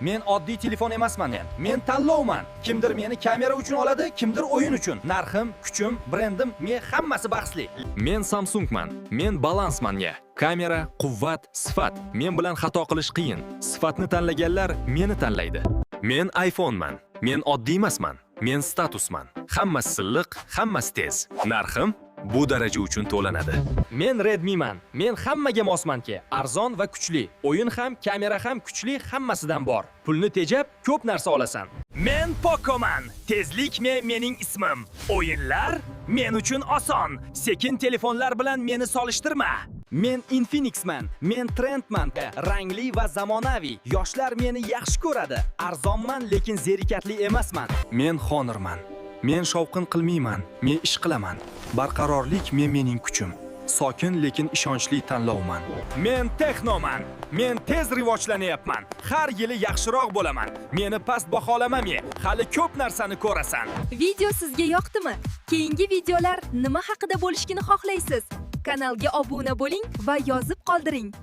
Men oddiy telefon emasman. Men tanlovman. Kimdir meni kamera uchun oladi, kimdir o'yin uchun. Narxim, kuchim, brendim, men hammasi bahsli. Men Samsungman. Men balansman ya. Kamera, quvvat, sifat. Men bilan xato qilish qiyin. Sifatni tanlaganlar meni tanlaydi. Men iPhoneman. Men oddiy emasman. Men statusman. Hammasi silliq, hammasi tez. Narxim bu daraja uchun to'lanadi. Men Redmi'man. Men hammaga mosmanki. Arzon va kuchli. O'yin ham, kamera ham kuchli, hammasidan bor. Pulni tejab, ko'p narsa olasan. Men Pocoman. Tezlik mening ismim. O'yinlar men uchun oson. Sekin telefonlar bilan meni solishtirma. Men Infinixman. Men trendman. Rangli va zamonaviy. Yoshlar meni yaxshi ko'radi. Arzonman, lekin zerikatli emasman. Men Honorman. Men shovqin qilmayman, men ish qilaman. Barqarorlik mening kuchim. Sokin, lekin ishonchli tanlovman. Men Tecnoman. Men tez rivojlanyapman. Har yili yaxshiroq bo'laman. Meni past baholama, hali ko'p narsani ko'rasan. Video sizga yoqdimi? Keyingi videolar nima haqida bo'lishini xohlaysiz? Kanalga obuna bo'ling va yozib qoldiring.